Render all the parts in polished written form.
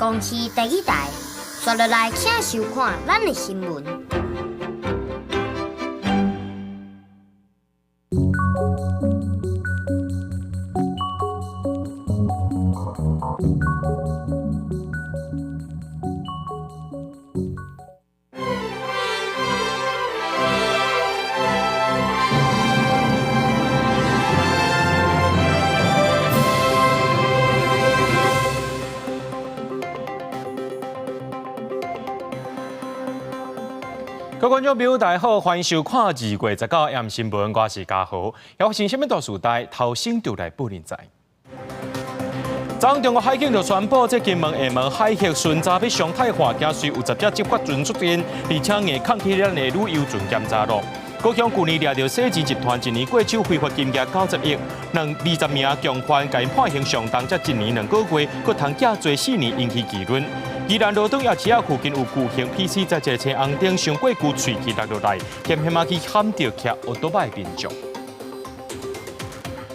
公視第一台，刷落來請收看咱的新聞。各位觀眾朋友，大家好，歡迎收看2月19暗新聞，我是嘉豪。發生啥物大事代，頭先就來報您知。昨中國海警就宣布，這金門、廈門海域巡查欲常態化，驚隨有10隻執法船出現，而且硬崁起咱的旅遊船檢查囉。高雄舊年掠著洗錢集團，一年過手非法金額90億，20名共犯共判刑上重，才一年2個月，閣通加坐4年，引起議論。宜蘭羅東夜市仔附近有巨型 PC 在一个青紅燈，傷過久喙齒落落來，險險仔去撼著騎歐多擺民眾。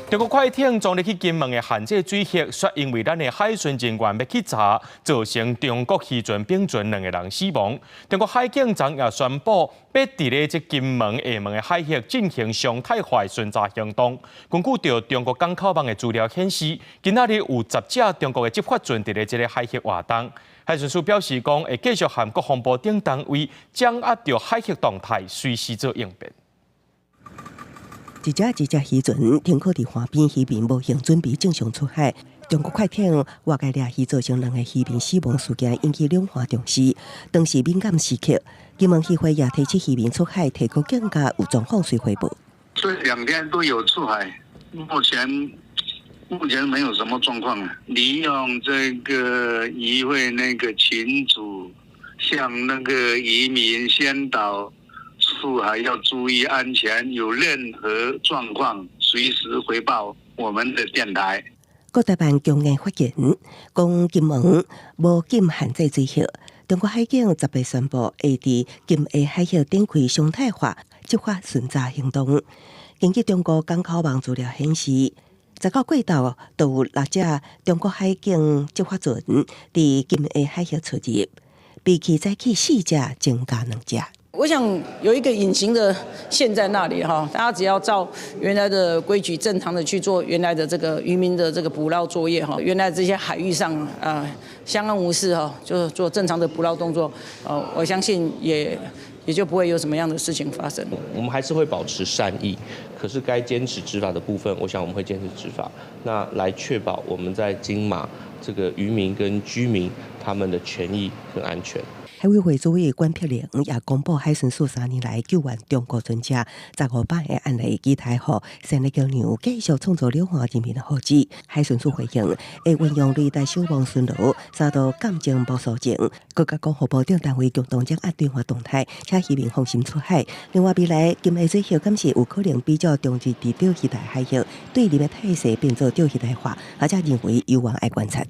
中國快艇昨日去金門的限制水域，卻因為咱的海巡人員欲去查，造成中國漁船丙船兩個人死亡。中國海警昨也宣布，欲佇咧這金門、廈門的海域進行常態化的巡查行動。根據著中國港口網的資料顯示，今仔日有10隻中國的執法船佇咧這个海域活動。海巡署表示講，會繼續和國防部等單位掌握著海域動態，隨時做應變。一隻一隻漁船停靠佇岸邊，漁民無閒準備正常出海。中國快艇外界掠魚造成兩个漁民死亡事件，引起兩岸重視。當時敏感時刻，金門漁會也提醒漁民出海，提高警覺，有狀況隨回報。這兩天都有出海，目前沒有什麼狀況。利用這個漁會那個群組，向那個漁民宣導。出海要注意安全，有任何狀況隨時回報我們的電台。國台辦強硬發言，講金門無禁限制水域。中國海警18宣布，會佇金廈海域展開常態化執法巡查行動。根據中國港口網資料顯示，19過晝都有6隻中國海警執法船佇金廈海域出入，比起早起4隻增加2隻。我想有一個隱形的線在那裡哈，大家只要照原來的規矩，正常的去做原來的這個漁民的這個捕撈作業哈，原來這些海域上啊相安無事哈，就做正常的捕撈動作，我相信也就不會有什麼樣的事情發生。我們還是會保持善意，可是該堅持執法的部分，我想我們會堅持執法，那來確保我們在金馬這個漁民跟居民他們的權益跟安全。海委會主委管碧玲也公布海巡署3年來救援中國船隻15百個案例，期待予善的橋梁繼續創造兩岸人民的福祉。海巡署回應會運用雷達守望巡邏、三道鑑證無數證，閣佮國防部等單位共同掌握對岸動態，請漁民放心出海。另外，未來金廈水域敢是有可能比照中日佇釣魚台海域對立的態勢變做釣魚台化，而且認為猶原愛觀察。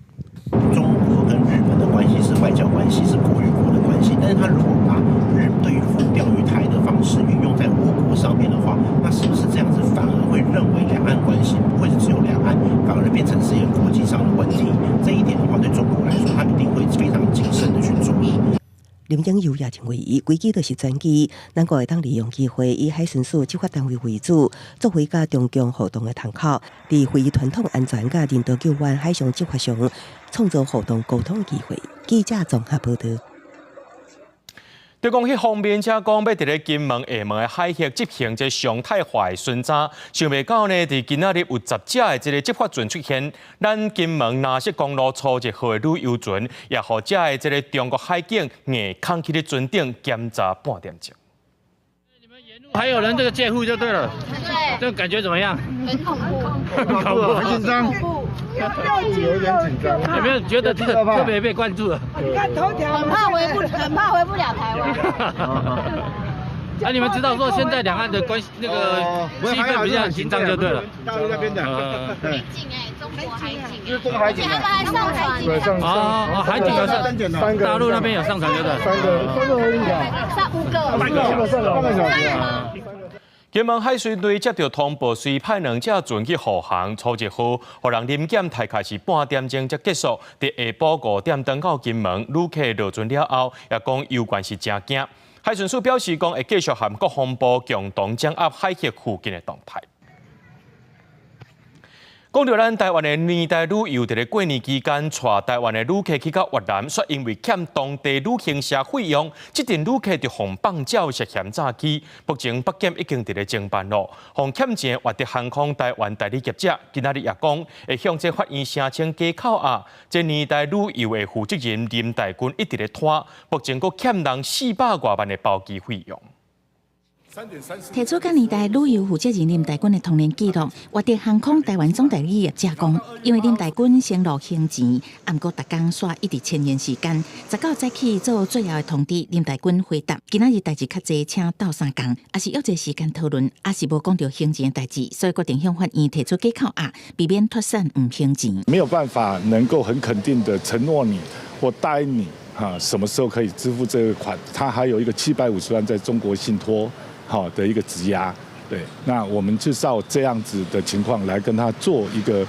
中國跟日本的關係是外交關係，是國與國的關係。但是他如果把日對付釣魚台的方式運用在我國上面的話，那是不是這樣子反而會認為兩岸關係不會是只有兩岸，反而變成是一個國際上的問題？這一點的話，對中國來說，他一定會非常謹慎的去注意。林穎佑也認為，危機就是轉機，咱國會當利用機會，以海巡署執法單位為主，作為佮中共互動的窗口，佇非傳統安全佮人道救援海上執法上，創造互動溝通的機會。記者綜合報導。對講彼方面，才講欲佇咧金門、廈門的海域執行這常態化的巡查，想袂到呢，佇今仔日有10隻的這个執法船出現，咱金門藍色公路初一號的旅遊船，也予遮的這个中國海警硬崁去咧船頂檢查半點鐘。還有人這個戒護就對了，對，這個感覺怎麼樣？很恐怖，很恐怖，很緊張，有點緊張。有沒有覺得特別被關注了？你看頭條，很怕回不了台灣。啊，你們知道說現在兩岸的關係那個氣氛比較緊張就對了。大陸那邊的。海警哎，中國海警。就是中國海警。他們還上船。對，上。哦，海警有上，大陸那邊有上船就對。三個而已啊。三五個。五個，半個小時。金門海巡隊接著通報，隨派兩隻船去護航，初一號，予人臨檢大概是半點鐘才結束。佇下晡5點轉到金門，旅客落船了後，也講猶原是誠驚。海巡署表示講，會繼續和國防部共同掌握海域附近的動態。講著咱台灣的年代旅遊，佇咧過年期間，帶台灣的旅客去到越南，卻因為欠當地旅行社費用，這陣旅客就予放鳥涉嫌詐欺。目前北檢已經佇咧偵辦囉，予欠錢越捷航空台灣代理業者，今仔日也講會向這法院聲稱假扣押。這年代旅遊的負責人林大軍一直咧拖，目前閣欠人400外萬的包機費用。提出佮年代旅遊負責人林大軍的通聯記錄，越捷航空台灣總代理業者講，因為林大軍先落還錢，毋過逐工煞一直遷延時間，19早起做最後的通知，林大軍回答：今仔日代誌較濟，請鬥相共，抑是約一個時間討論，抑是無講著還錢的代誌，所以決定向法院提出假扣押，避免脫散毋還錢。沒有辦法能夠很肯定的承諾你或答應你，哈，什麼時候可以支付這個款？他還有一個750萬在中國信託。好的一個質押，對，那我們就照這樣子的情況來跟他做一個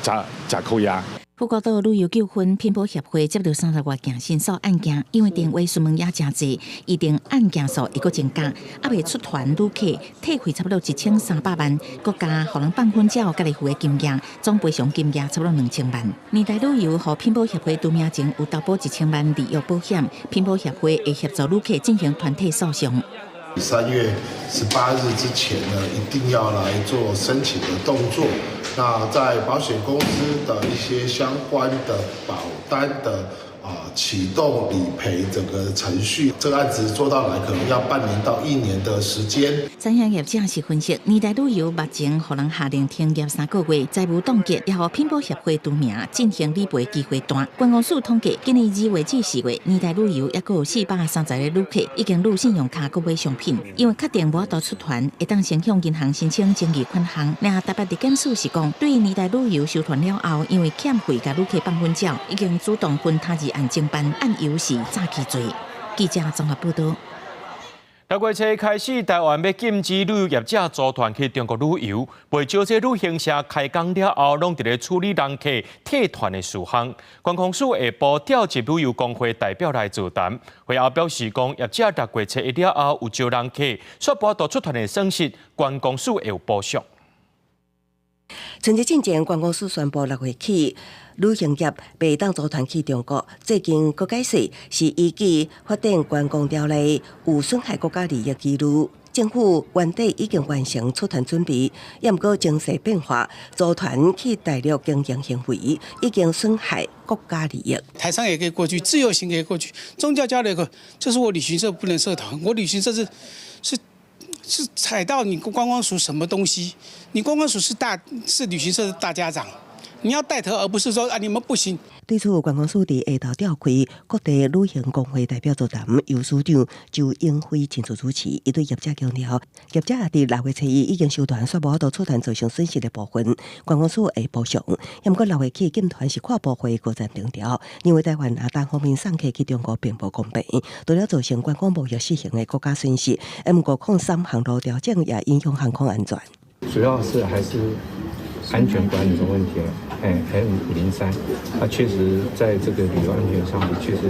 假扣押。富國島旅遊糾紛品保協會接著30外件申訴案件，因為電話詢問也誠濟，預定案件數會閣增加，猶未出團旅客退費差不多1300萬，閣加予人放粉鳥家己付的金額，總賠償金額差不多2000萬。年代旅遊予品保協會除名前有投保1000萬履約保險，品保協會會協助旅客進行團體訴訟。 3月18日之前呢，一定要來做申請的動作。那在保險公司的一些相關的保單的啟動理賠整個程序，這個案子做到來可能要半年到一年的時間。餐飲業者是分析，年代旅遊目前予人下令停業3個月，財務凍結，也予品保協會除名進行理賠機會大。觀光署統計，今年2月至4月，年代旅遊抑閣有430個旅客已經預信用卡購買商品，因為確定無法度出團，會當先向銀行申請爭議款項。然後台北地檢署是講，對年代旅遊收團了後，因為欠費共旅客放粉鳥，已經主動分他日案偵辦，案由是詐欺罪。記者綜合報道。6月初開始，台灣欲禁止旅遊業者組團去中國旅遊，袂少這旅行社開工了後，攏佇咧處理人客退團的事項。觀光署下晡調集旅遊公會代表來座談，會後表示講，業者6月初一了後有招人客，煞無法度出團的損失，觀光署會有補償。春節進前，觀光署宣布6月起，旅行業袂當組團去中國。最近閣解釋是依據發展觀光條例有損害國家利益疑慮。政府原底已經完成出團準備，也毋過情勢變化，組團去大陸經營行為已經損害國家利益。台商也可以過去，自由行可以過去，宗教交流可，就是我旅行社不能設團，我旅行社是踩到你觀光署什麼東西？你觀光署是旅行社的大家長，你要帶頭，而不是說啊你們不行。對此，觀光署佇下晝召開各地旅行公會代表座談，由署長周永輝親自主持。伊對業者強調，業者佇6月初一已經收團，煞無法度出團造成損失的部分，觀光署會補償。毋過六月起禁團是跨部會高層定調，認為台灣若單方面送客去中國並無公平，除了造成觀光貿易失衡的國家損失，毋過空三航路調整也影響航空安全。主要是還是安全管理的問題了。哎，M503，它確實在這個旅遊安全上，確實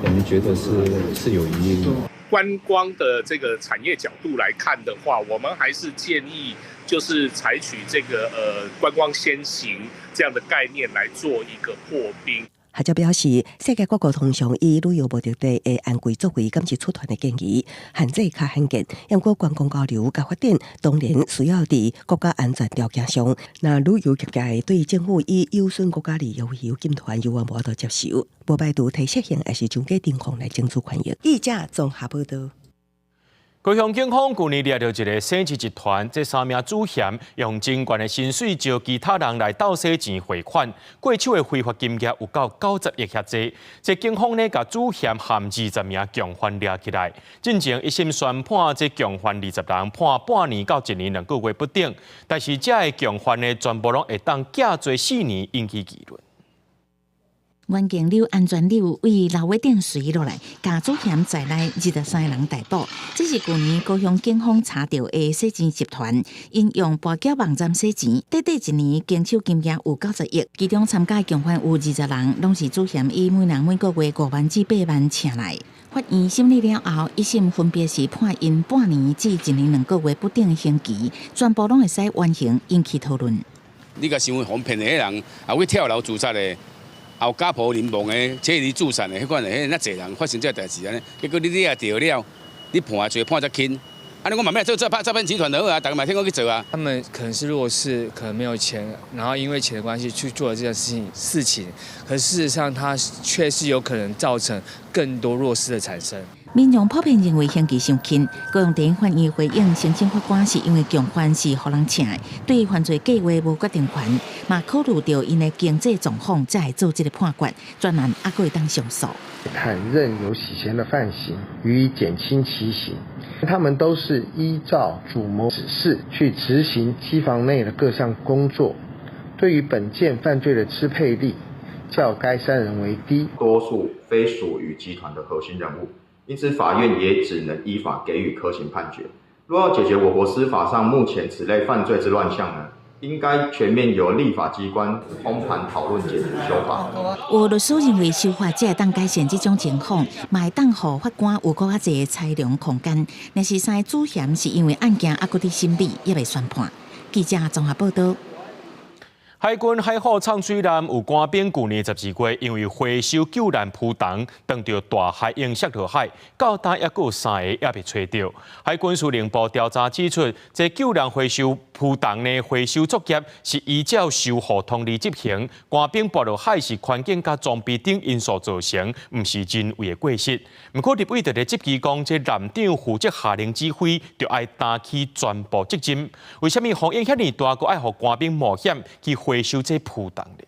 我們覺得是有疑慮。觀光的這個產業角度來看的話，我們還是建議就是採取這個觀光先行這樣的概念來做一個破冰。學者表示，世界各國通常以旅遊目的地的按規作為禁止出團的建議，限制較罕見。毋過觀光交流佮發展，當然需要佇國家安全條件上。若旅遊業界對政府以有損國家利益為由禁團，猶原無法度接受，無排除提釋刑，抑是增加懲罰來爭取權益。記者綜合報道。高雄警方舊年掠著一個洗錢集團，這三名主嫌用真懸的薪水招其他人來鬥洗錢匯款，過手的非法金額有夠90億遐濟。這警方呢，共主嫌含20名共犯掠起來，進前一審宣判這共犯20人判半年到一年2個月不等，但是這个共犯呢，全部攏會當減罪4年，引起議論。原型溜安全溜對樓尾頂垂落來，共主嫌在內23人逮捕。這是舊年高雄警方查著的洗錢集團，𪜶用跋筊網站洗錢，短短一年經手金額有90億，其中參加共犯有20人，攏是主嫌以每人每個月5萬至8萬請來。法院審理了後，一審分別是判𪜶半年至一年2個月不等的刑期，全部攏會使緩刑，引起討論。你共想予騙的彼人，也有去跳樓自殺的，也有家破人亡的，妻離子散的，彼款的，彼遮濟人發生這代誌按呢，結果你掠著了，你判罪判遮輕，按呢我嘛欲做詐騙集團就好啊，逐家嘛聽講去做啊。他們可能是弱勢，可能沒有錢，然後因為錢的關係去做了這件事情，可事實上，他卻是有可能造成更多弱勢的產生。民眾普遍認為刑期傷輕，高雄地法院回應申請法官是因為共犯是予人請的，對犯罪計劃無決定權，嘛考慮著𪜶的經濟狀況，才會做這個判決，專案猶閣會當上訴。坦認有洗錢的犯行，予以減輕其刑。他們都是依照主謀指示去執行機房內的各項工作，對於本件犯罪的支配力較該三人為低。多數非屬於集團的核心人物。因此，法院也只能依法給予科刑判決。若要解決我國司法上目前此類犯罪之亂象呢，應該全面由立法機關通盤討論解決修法。有律師認為修法才會當改善這種情況，嘛會當予法官有閣較濟裁量空間。若是三個主嫌是因為案件猶閣佇審理，猶未宣判。記者綜合報道。海軍海虎藏水艦有官兵舊年12月因為回收救難浮筒，撞著大海湧摔落海，到今猶閣有三个猶未揣著。海軍司令部調查指出，這救難回收浮筒呢，回收作業是依照守護通令執行，官兵跋落海是環境佮裝備等因素造成，毋是人為的過失。毋過立委特別質疑講，這艦長負責下令指揮，就愛擔起全部責任。為啥物風湧遐爾大，閣愛予官兵冒險去回收這浮筒呢？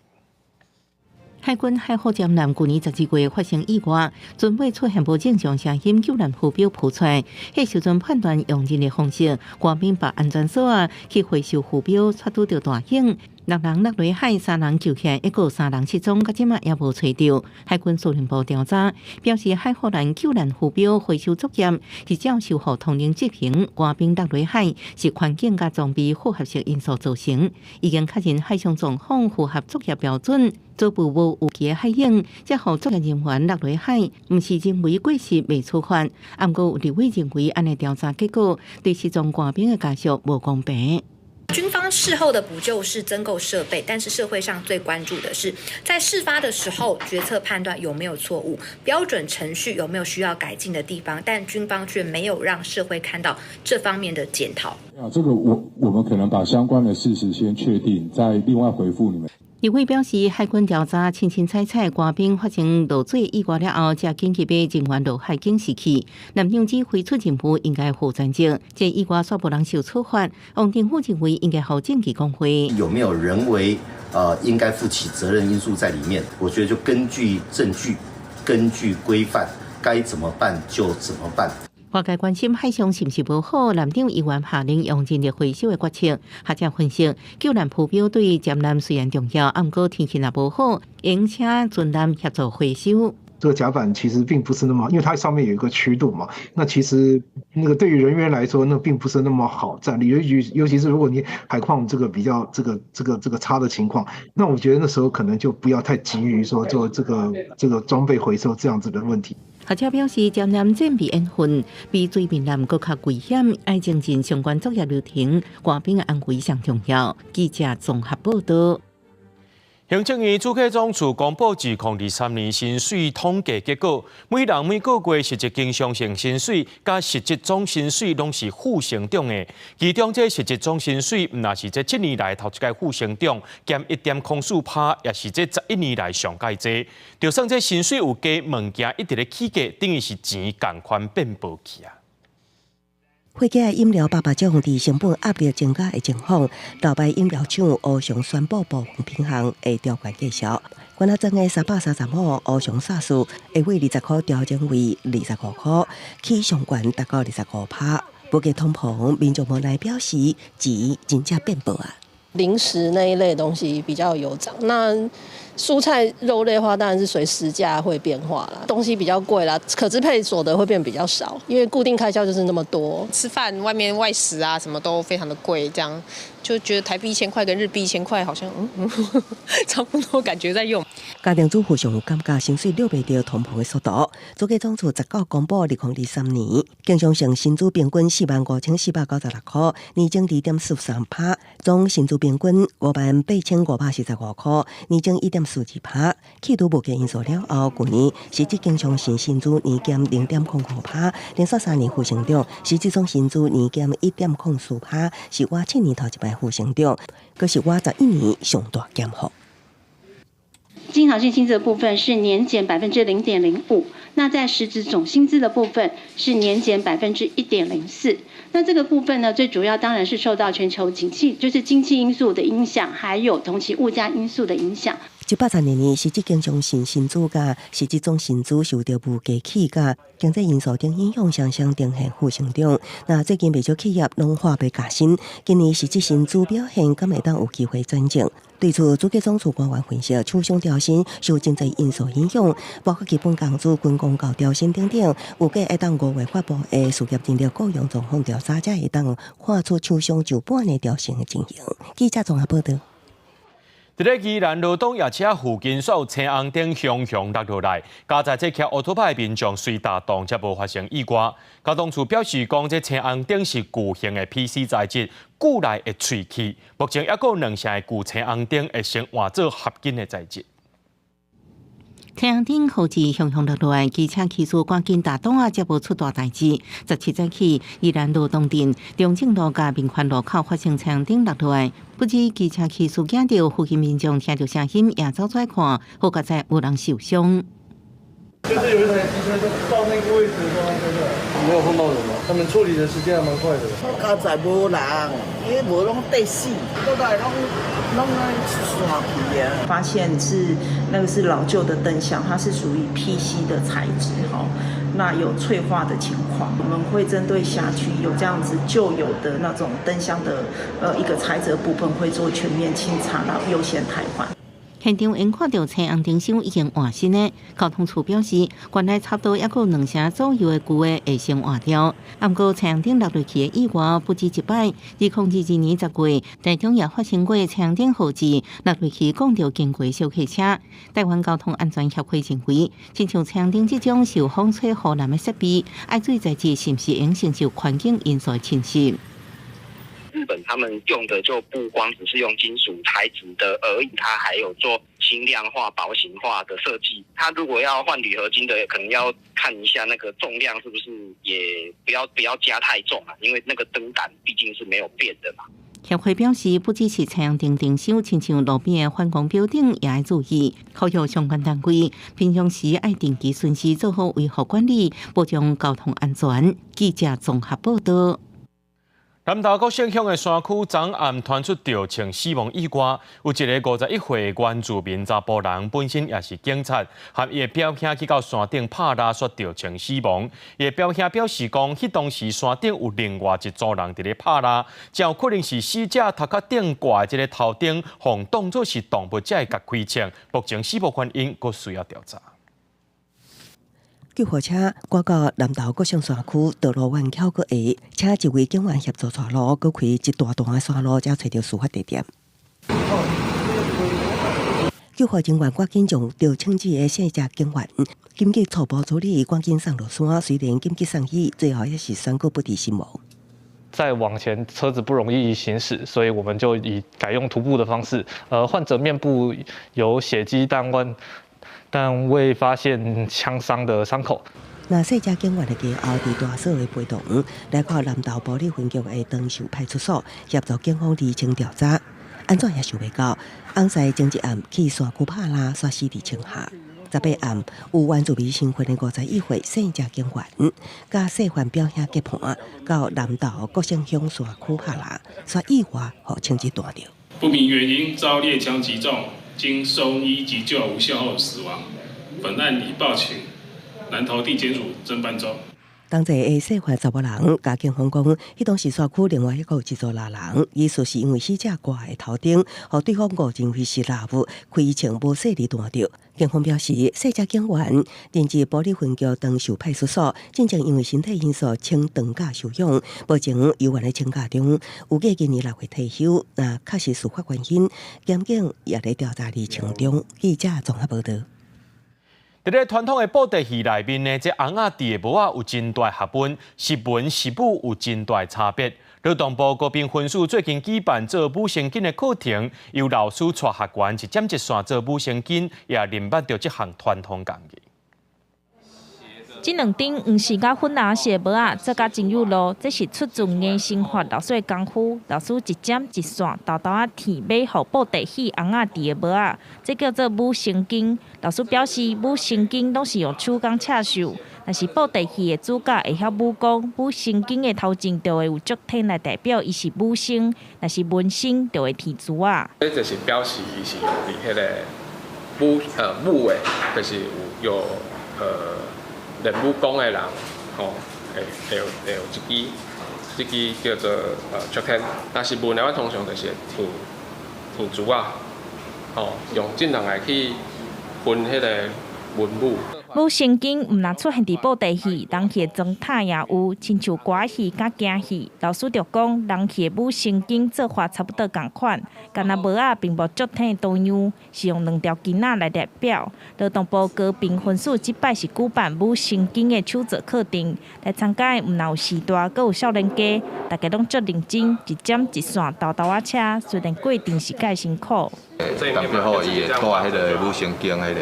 海軍海虎艦艦舊年12月發生意外，船尾出現無正常聲音，救難浮標浮出來。彼時陣判斷用人力方式，官兵拔安全索仔去回收浮標，卻拄著大湧，六人落佇海，三人救起來，猶閣有三人失蹤，到這馬猶無揣著。海軍司令部調查表示，海虎艦救難浮標回收作業是照守護通令執行，官兵落佇海是環境佮裝備複合性因素造成，已經確認海上狀況符合作業標準。初步無預期的海湧，才予作業人員落佇海，毋是人為過失袂處罰。毋過有立委認為，按呢調查結果對失蹤官兵的家屬無公平。軍方事後的補救是增購設備，但是社會上最關注的是，在事發的時候決策判斷有沒有錯誤，標準程序有沒有需要改進的地方，但軍方卻沒有讓社會看到這方面的檢討。啊，這個我們可能把相關的事實先確定，再另外回覆你們。立委表示，海軍調查清清楚楚，官兵發生落水意外了後，才緊急的人員落海警示器。艦長指揮出任務應該負全責，這意外煞無人受處罰。王定宇認為應該予證據講話。有沒有人為應該負起責任因素在裡面？我覺得就根據證據、根據規範，該怎麼辦就怎麼辦。外界關心海上是毋是無好，艦長依原下令用人力回收的決策。學者分析，救難浮標對潛艦雖然重要，毋過天氣若無好，應請船艦協助回收。這個甲板其實並不是那麼，因為它上面有一個曲度嘛。那其實那個對於人員來說，那並不是那麼好站立，尤其是如果你海況這個比較這個差的情況，那我覺得那時候可能就不要太急於說做這個裝備回收這樣子的問題。學者表示，潛艦戰備演訓比水面艦閣較危險，愛精進相關作業流程，官兵的安危上重要。記者綜合報道。行政院主計總處公布2023年薪水統計結果，每人每個月實質經常性薪水佮實質總薪水攏是負成長的。其中這實質總薪水毋但是這7年來頭一擺負成長，減1.04%，也是這11年來上蓋濟。就算這薪水有加，物件一直咧起價，等於是錢仝款變薄去啊。火雞飲料百百種佇成本壓力增加的情況，老牌飲料廠烏熊宣布部分品項會調懸價數。罐仔裝的335烏熊沙士會為20箍調整為25箍，起上懸達到25%。無價通膨，民眾無奈表示錢真正變薄啊。零食那一類東西比較有漲，那蔬菜肉類的話，當然是隨時價會變化啦。東西比較貴啦，可支配所得會變比較少，因為固定開銷就是那麼多。吃飯外面外食啊，什麼都非常的貴，這樣就覺得台幣1000塊跟日幣一千塊好像差不多，感覺在用。家庭主婦上有感覺薪水掠袂著通膨的速度。主計總處19公布2023年經常性薪資平均45,496塊，年增2.43%；總薪資平均58,545塊，年增1.42%。去除物價因素了後，舊年實質經常性薪資年減0.05%，連續3年負成長，實質總薪資年減1.04%，是倚7年頭一擺負成長，閣是倚11年上大減幅。經常性薪資的部分是年減0.05%，那在實質總薪資的部分是年減1.04%。那這個部分呢，最主要當然是受到全球景氣，就是經濟因素的影響，還有同期物價因素的影響。112年實質經常性薪資佮實質總薪資受著物價起佮經濟因素等影響，雙雙呈現負成長。那最近袂少企業攏喊欲加薪，今年實質薪資表現敢會當有機會轉正？對此，主計總處官員分析，廠商調薪受經濟因素影響，包括基本工資、軍公教調薪等等。預計愛等5月發布的事業人力雇傭狀況調查，才會當看出廠商就半年調薪的情形。記者綜合報導。佇咧宜蘭羅東夜車附近，煞有青紅燈雄雄落落來，佳哉這騎烏托邦的民眾隨踏動，才無發生意外。交通處表示講，這青紅燈是舊型的 PC 材質，久來會脆去。目前猶閣有兩成的舊青紅燈會先換做合金的材質。青紅燈號誌雄雄落來，機車騎士趕緊踏擋仔，才無出大代誌。17早起，宜蘭羅東鎮中正路佮民權路口發生青紅燈落來，不止機車騎士驚著，附近民眾聽著聲音也走出來看，好佳哉無人受傷。就是有一台機車就到那個位置的時候，沒有碰到人嘛，他們處理的時間還蠻快的。好佳哉無人，伊無攏綴死，倒來攏攏散去啊。發現是那個是老舊的燈箱，它是屬於 PC 的材質哈，那有脆化的情況，我們會針對轄區有這樣子舊有的那種燈箱的一個材質部分，會做全面清查，然後優先汰換。現場𪜶看著青紅燈箱已經換新的，交通處表示，原來差不多猶閣有兩成左右的舊的會先換掉。毋過青紅燈落落去的意外不止一擺，2022年10月，台中也發生過青紅燈號誌落落去摃著經過小客車。台灣交通安全協會認為，親像青紅燈這種受風吹雨淋的設備，愛水材質是毋是會承受環境因素的侵蝕？日本他們用的就不光只是用金屬材質的而已，它還有做輕量化、薄型化的設計。它如果要換鋁合金的，可能要看一下那個重量是不是也不要加太重啊，因為那個燈膽畢竟是沒有變的嘛。協會表示，不只是青紅燈燈箱，親像路邊的反光標頂也愛注意，呼籲相關單位平常時愛定期巡視，做好維護管理，保障交通安全。記者綜合報導。南投國姓鄉的山區，昨暗傳出著槍死亡意外，有一个51歲原住民查埔人，本身也是警察，和伊的表兄去到山頂拍獵，煞著槍死亡。伊的表兄表示講，彼當時山頂有另外一組人佇咧拍獵，真有可能是死者頭殼頂掛的這个頭燈，予當做是動物才會共開槍。目前死亡原因閣需要調查。救護車趕到南投國姓山區道路彎橋閣下，請一位警員協助帶路，閣開一大段的山路，才揣著事發地點。救護人員趕緊將著槍子的姓謝警員緊急初步處理，趕緊送落山。雖然緊急送醫，最後也是宣告不治身亡。再往前，車子不容易行駛，所以我們就以改用徒步的方式。患者面部有血跡，但未發現槍傷的傷口。那姓謝警員的家後，佇大嫂的陪同來到南投埔里分局的長壽派出所，協助警方釐清調查。按怎也想袂到，翁婿前一暗去山區拍獵，煞死佇槍下。18暗有原住民身份的51歲姓謝警員，佮細漢表兄結伴到南投國姓鄉山區拍獵，煞意外予槍子彈著。不明原因遭獵槍擊中，經送醫急救無效後死亡。本案已報請南投地檢署偵辦中。同齊的姓范查某人，共警方講，彼當時山區另外一個有一組獵人，疑似是因為死者掛佇頭頂，予對方誤認為是獵物，開槍無細膩彈著。警方表示，死者警員任職埔里分局長壽派出所，進前因為身體因素請長假休養，目前猶原咧請假中，預計今年6月退休。若確實事發原因，檢警也咧調查厘清中。記者綜合報導。佇咧傳統的布袋戲內面呢，這尪仔戴的帽仔有真大學問，是文是武有真大差別。勞動部高屏分署最近舉辦做舞生巾的課程，由老師帶學員一針一線做舞生巾，也認捌著這項傳統工藝。這兩頂黃色佮粉紅色帽仔做甲真有路，這是出自硬生發老師的功夫。老師一針一線，沓沓仔鐵買予布袋戲尪仔戴的帽仔，這叫做舞生巾。老師表示，舞生巾攏是用手工刺繡，但是布袋戲的主角會曉武功，舞生巾的頭前就會有竹天來代表伊是武生，若是文生就會提珠仔。這就是表示伊是佇彼个武的，就是有練武功的人，吼，會有這支叫做竹天。若是文的，我通常就是提提珠仔，吼，用這兩个去分彼个文武。舞生巾毋但出現佇布袋戲，人戲的裝塔也有，親像歌戲佮京戲。老師就講，人戲的舞生巾做法差不多仝款，干焦帽仔並無竹天的圖樣，是用兩條巾仔來代表。勞動部高屏分署這擺是舉辦舞生巾的手作課程，來參加的毋但有序大，閣有少年家，大家攏足認真，一針一線沓沓仔車，雖然過程是蓋辛苦。特別好，伊會戴彼个舞生巾彼个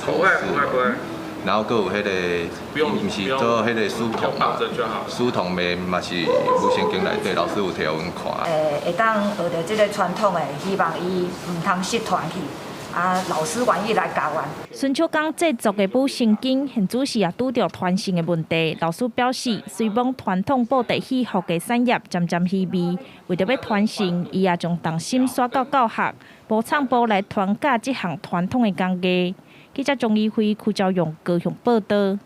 頭飾。然後閣有彼个，毋是做彼个書童嘛？書童的嘛是舞生巾內底，老師有提予阮看。會當學著這个傳統的，希望伊毋通失傳去。啊，老師願意來教阮。孫手工製作的舞生巾，現主時也拄著傳承的問題。老師表示，雖罔傳統布袋戲服的產業漸漸稀微，為著欲傳承，伊也將重心徙到教學，無創部來傳教這項傳統的工藝。記者鍾怡輝、柯昭勇高雄報導。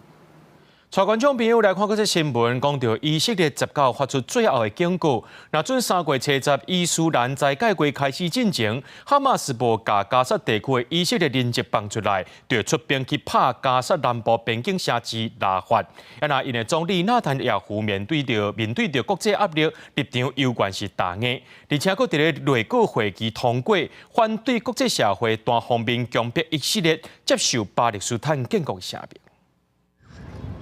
帶觀眾朋友來看閣這新聞，講著以色列19發出最後的警告，若準3月70伊斯蘭齋戒月開始進前，哈馬斯無共加薩地區的以色列人質放出來，就出兵去拍加薩南部邊境城市拉法。啊，若𪜶的總理納坦雅胡面對著國際壓力，立場猶原是強硬，而且閣佇咧內閣會議通過，反對國際社會單方面強迫以色列接受巴勒斯坦建國的聲明。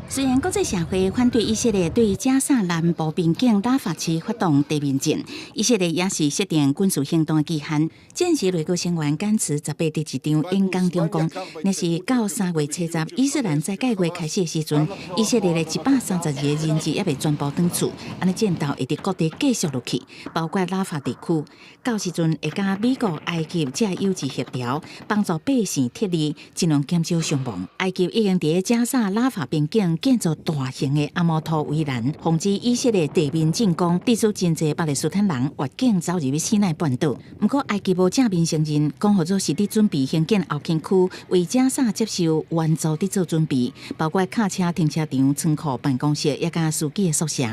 雖然國際社會反對以色列對加薩南部邊境拉法市發動地面戰，以色列也是設定軍事行動的期限。戰時內閣成員甘茨18佇一場演講中講，若是到3月70伊斯蘭齋戒月開始的時陣，以色列的132個人質猶未全部轉厝，按呢戰鬥會佇各地繼續落去，包括拉法地區。到時陣會佮美國、埃及這友誼協調，幫助百姓撤離，盡量減少傷亡。埃及已經佇加薩拉法邊境建造大型的阿摩托圍欄，防止以色列地面進攻，致使真濟巴勒斯坦人越境走入西奈半島。毋過埃及無正面承認，講予做是佇準備興建後勤區，為加薩接受援助佇做準備，包括卡車停車場、倉庫、辦公室，抑佮司機的宿舍。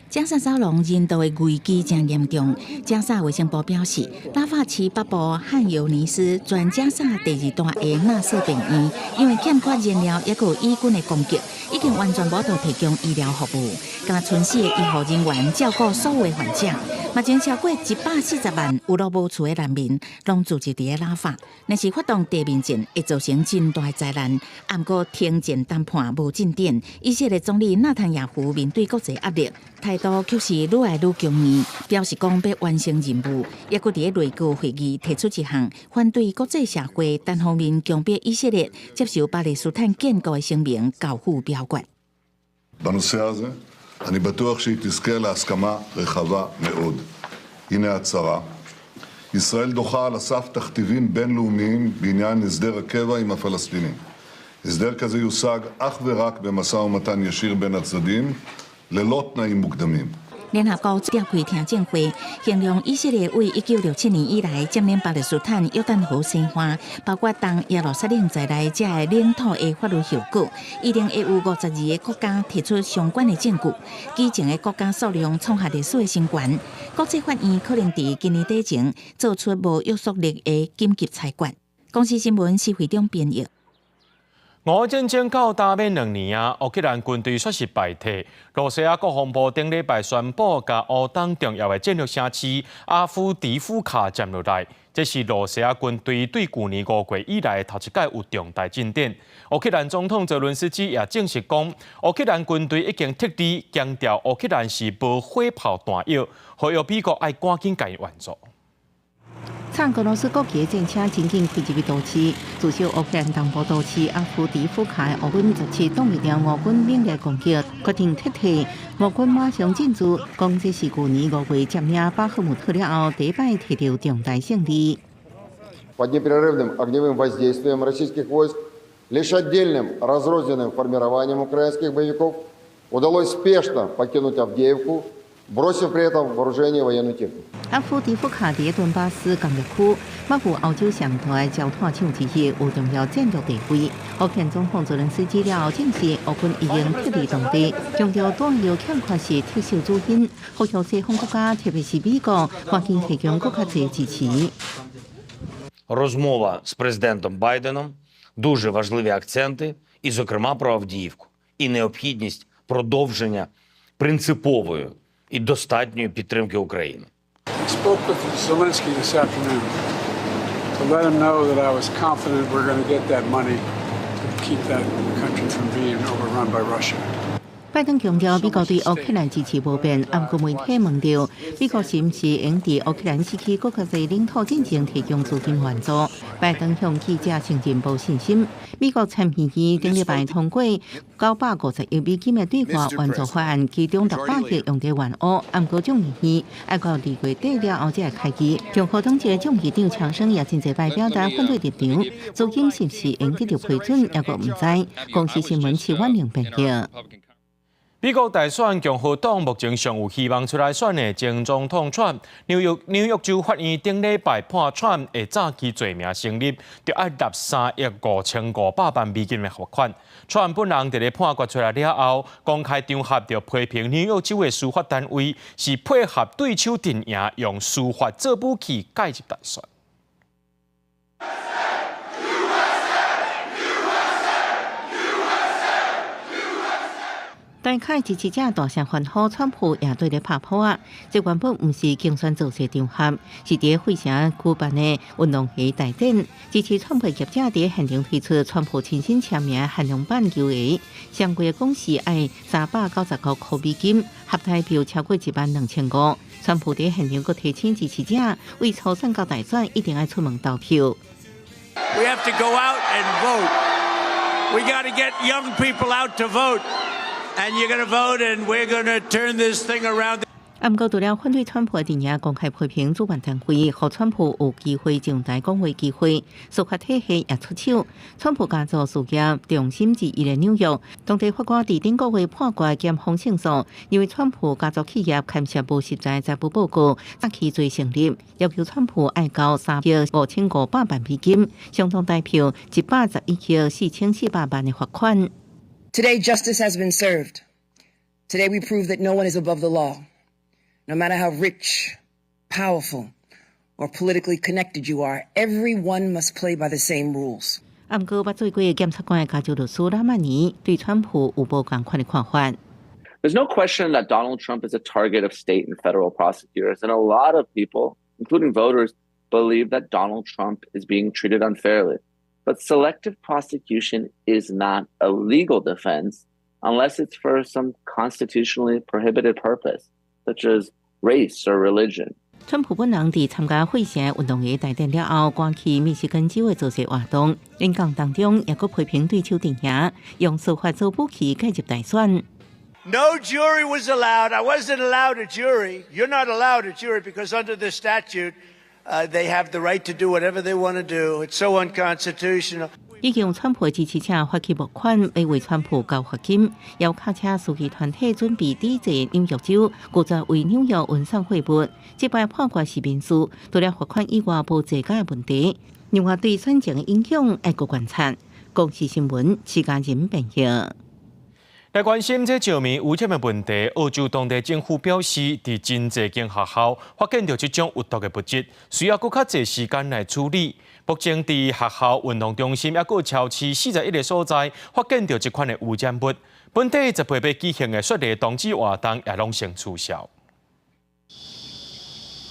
加薩走廊人道的危機誠嚴重。加薩衛生部表示，拉法市北部漢尤尼斯全加薩第二大的納瑟病院，因為欠缺燃料，抑閣有以軍的攻擊，已經完全無法度提供醫療服務。共賰死的醫護人員照顧所有患者。目前超過140萬有路無厝的難民，攏聚集佇咧拉法。若是發動地面戰，會造成真大災難。毋過停戰談判無進展，以色列總理納坦雅胡面對國際壓力，態度卻是愈來愈強硬，表示講欲完成任務，抑閣佇咧內閣會議提出一項反對國際社會單方面強迫以色列接受巴勒斯坦建國的聲明，交付表決。 בנושא הזה, אני בטוח שהיא תזכה להסכמה רחבה מאוד. הנה ההצהרה. ישראל דוחה על הסף תכתיבים בינלאומיים בעניין הסדר הקבע עם הפלסטינים. הסדר כזה יושג אך ורק במשא ומתן ישיר בין הצדדים, ללא תנאים מוקדמים. 聯合國召開聽證會，形容以色列為1967年以來佔領巴勒斯坦約旦河西岸，包括東耶路撒冷在內這个領土的法律後果，一定會有52个國家提出相關的證據，舉證的國家數量創下歷史的新高。國際法院可能佇今年底前做出無約束力的緊急裁決。公視新聞施惠中編譯。俄戰爭到今欲2年啊，烏克蘭軍隊煞是敗退。羅西亞國防部頂禮拜宣布，共烏東重要的戰略城市阿夫迪夫卡佔落來。這是羅西亞軍隊對舊年5月以來頭一擺有重大進展。烏克蘭總統澤倫斯基也證實講，烏克蘭軍隊已經撤離，強調烏克蘭是無火炮彈藥，呼籲美國愛趕緊共伊援助。撐俄羅斯國旗的戰車緊緊開入去都市，駐守烏克蘭東部都市阿夫迪夫卡的烏軍17擋袂牢俄軍猛烈攻擊，決定撤退。俄軍馬上進駐，講這是舊年5月佔領巴赫姆特了後，第一擺提著重大勝利。 Под непрерывным огневым воздействием российских войск лишь отдельным разрозненным формированиям украинских боевиков удалось спешно покинуть Авдеевку, бросив при этом вооружение и военную технику. 阿夫迪夫卡佇頓巴斯工業區，北部歐洲上大的焦炭廠之一，有重要戰略地位。烏克蘭總統澤倫斯基了後證實，烏軍已經撤離當地，強調彈藥欠缺是撤守主因，呼籲西方國家，特別是美國，趕緊提供閣較濟支持。 Розмова з президентом Байденом, дуже важливі акценти, і, зокрема, про Авдіївку, і необхідність продовження принципової і достатньої підтримки України. I spoke with Zelensky this afternoon to let him know that I was confident we're going to get that money to keep that country from being overrun by Russia. 拜登強調，美國對烏克蘭支持無變。毋過媒體問著，美國是毋是會佇烏克蘭失去閣較濟領土進前提供資金援助？拜登向記者承認無信心。美國參議院頂禮拜通過950億美金的對外援助法案，其中600億用佇援烏。毋過眾議院愛到2月底了後才會開議。共和黨籍眾議長強生也真濟擺表達反對立場，資金是毋是會得著批准，猶閣毋知。公視新聞徐婉玲編譯。美國大選共和黨目前上有希望出來選的前總統川普，紐約州法院頂禮拜判川普的詐欺罪名成立，著愛納3億5500萬美金的罰款。川普本人佇咧判決出來了後，公開場合就批評紐約州的司法單位是配合對手陣營，用司法做武器介入大選。USA! USA! 大開支持者大聲歡呼，川普也對咧拍噗仔。這原本毋是競選造勢場合，是佇費城舉辦的運動鞋大展。支持川普業者佇現場推出川普親身簽名限量版球鞋，上貴講是愛395塊美金，合台幣超過1萬2500。川普佇現場閣提醒支持者，為初選到大選一定愛出門投票。 We have to go out and vote. We got to get young people out to vote. And you're going to vote, and we're going to turn this thing around. 毋過除了反對川普的陣營公開批評主辦單位，予川普有機會上台講話機會，司法體系也出手。川普家族事業重心之一的紐約，當地法官佇頂個月判決檢方勝訴，因為川普家族企業牽涉無實在財務報告，詐欺罪成立，要求川普愛交3億5500萬美金，相當台幣111億4400萬的罰款。 Today, justice has been served. Today, we prove that no one is above the law. No matter how rich, powerful, or politically connected you are, everyone must play by the same rules. 毋過，捌做過檢察官的加州律師拉曼尼對川普有無仝款的看法。 There's no question that Donald Trump is a target of state and federal prosecutors, and a lot of people, including voters, believe that Donald Trump is being treated unfairly. But selective prosecution is not a legal defense unless it's for some constitutionally prohibited purpose, such as race or religion. 川普本人佇參加費城運動會大典了後，趕去密西根州的造勢活動，演講當中也閣批評對手陣營用司法做武器介入大選。 No jury was allowed. I wasn't allowed a jury. You're not allowed a jury because under the statute, they have the right to do whatever they want to do. It's so unconstitutional. 已經川普支持者發起募款，欲為川普交罰金。有卡車司機團體準備抵制紐約州，拒絕為紐約運送貨物。這擺判決是民事，除了罰款以外，無濟解問題。另外對選情影響愛閣觀察。公視新聞，徐家仁編譯。來關心這石棉污染的問題，澳洲當地政府表示，佇真濟間學校發現著這種有毒的物質，需要閣較濟時間來處理。目前佇學校運動中心抑閣超市41個所在發現著這款的污染物，本地18欲舉行的雪梨冬季活動也攏先取消。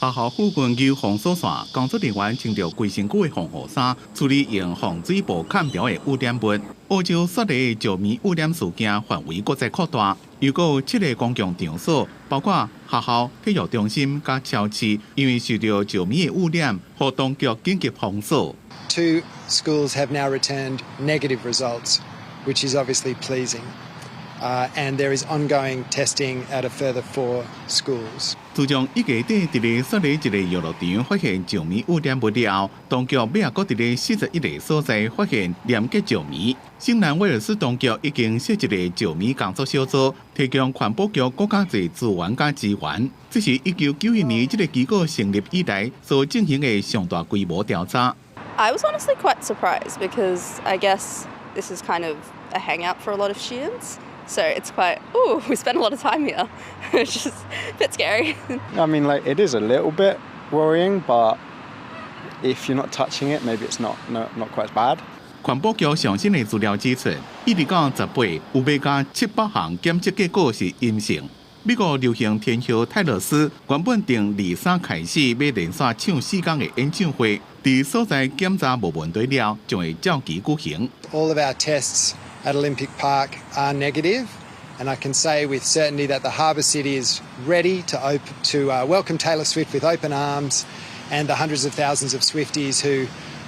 學校附近有封鎖線，工作人員穿著規身軀的防護衫，處理用防水布崁著的污染物。澳洲雪梨石棉污染事件範圍閣再擴大，又閣有七个公共場所，包括學校、體育中心佮超市，因為受著石棉的污染，予當局緊急封鎖。 Two schools have now returned negative results, which is obviously pleasing. And there is ongoing testing at a further four schools. 自從一月底佇咧雪梨一个遊樂場發現石棉污染物了後，當局尾仔閣佇咧41個所在發現連結石棉。新南威爾斯當局已經設一个石棉工作小組，提供環保局閣較濟資源佮支援。這是1991年這个機構成立以來所進行的上大規模調查。 I was honestly quite surprised because I guess this is kind of a hangout for a lot of students. So it's quite, ooh, we spend a lot of time here. It's just a bit scary. I mean, like, it is a little bit worrying, but if you're not touching it, maybe it's not quite as bad. 環保局上新的資料指出，一直到18有欲加700項檢測結果是陰性。美國流行天后泰勒絲原本定23開始欲連續唱4工的演唱會，佇所在檢查無問題了，將會照期舉行。 All of our tests at Olympic Park are negative, and I can say with certainty that the Harbour City is ready to welcome Taylor Swift with open arms and the hundreds of thousands of Swifties who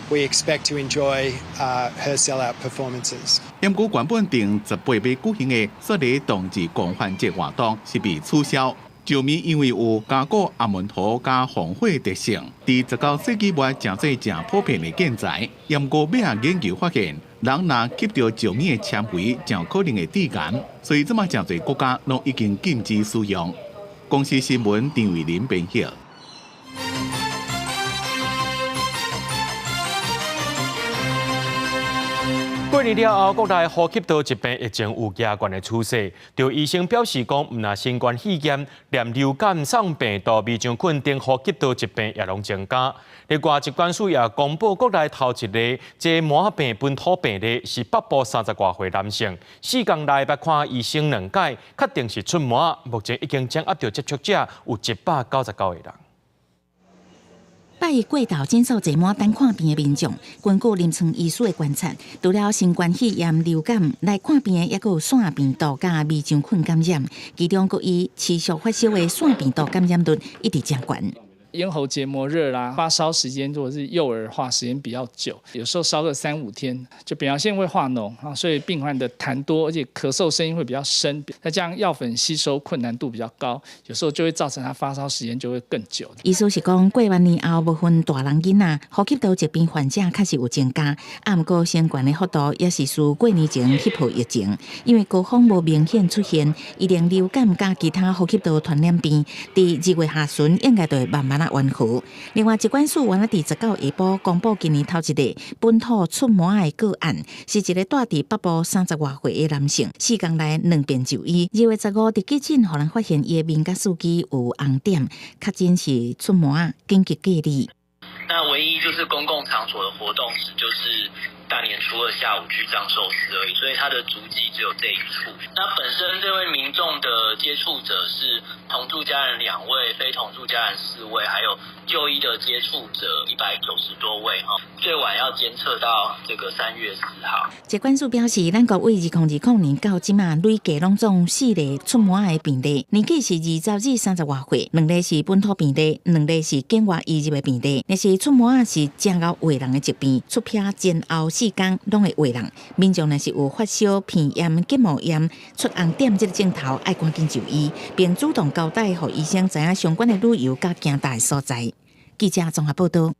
we expect to enjoy her sellout performances. 毋過原本定18欲舉行的雪梨冬季狂歡節活動是被取消。石棉因為有加固阿門塗佮防火特性，佇19世紀末成做誠普遍的建材。毋過尾仔研究發現，人若吸著石棉的纖維，誠可能會致癌，所以這馬誠濟國家攏已經禁止使用。公視新聞張偉林編譯。過年了後，國內呼吸道疾病疫情有加懸的趨勢。著醫生表示講，毋但新冠肺炎、連流感、腺病毒、微腸菌等呼吸道疾病也攏增加。另外，疾管署也公布國內頭一例這麻病本土病例是北部30外歲男性，4工內捌看醫生兩擺，確定是出麻，目前已經掌握著接觸者有199個人。拜一過頭診所坐滿等看病的民眾，根據臨床醫師的觀察，除了新冠肺炎、流感來看病的，抑閣有腺病毒佮微腸菌感染，其中閣以持續發燒的腺病毒感染率一直誠懸。咽喉結膜熱啦，發燒時間如果是幼兒的話，時間比較久，有時候燒個3、5天，就表現會化膿啊，所以病患的痰多，而且咳嗽聲音會比較深，再加上藥粉吸收困難度比較高，有時候就會造成他發燒時間就會更久。醫師是講，過完年後無分大人囡仔，呼吸道疾病患者確實有增加，啊，毋過升懸的幅度也是輸過年前彼波疫情，因為高峰無明顯出現，一定流感佮其他呼吸道傳染病，佇2月下旬應該就會慢慢仔緩和。另外，疾管署原來佇19下晡公布今年頭一例本土出麻的個案，是一個蹛佇北部30外歲的男性，4工內兩遍就醫。2月15佇急診，予人發現伊的面佮四肢有紅點，確診是出麻，緊急隔離。那唯一就是公共場所的活動史，就是大年初二下午去藏壽司而已，所以他的足跡只有這一處。那本身這位民眾的接觸者是同住家人2位，非同住家人4位，還有就醫的接觸者190多位哈。最晚要監測到這個3月4號。疾管署表示，咱國為2020年到這馬累計攏總四例出麻的病例，年紀是20至30外歲，兩例是本土病例，兩例是境外移入的病例。若是出麻是誠𠢕畫人的疾病，出癖前後4工攏會畫人。民眾若是有發燒、鼻炎、結膜炎、出紅點這个症頭，愛趕緊就醫，並主動交代予醫生知影相關的旅遊佮行搭的所在。記者綜合報導。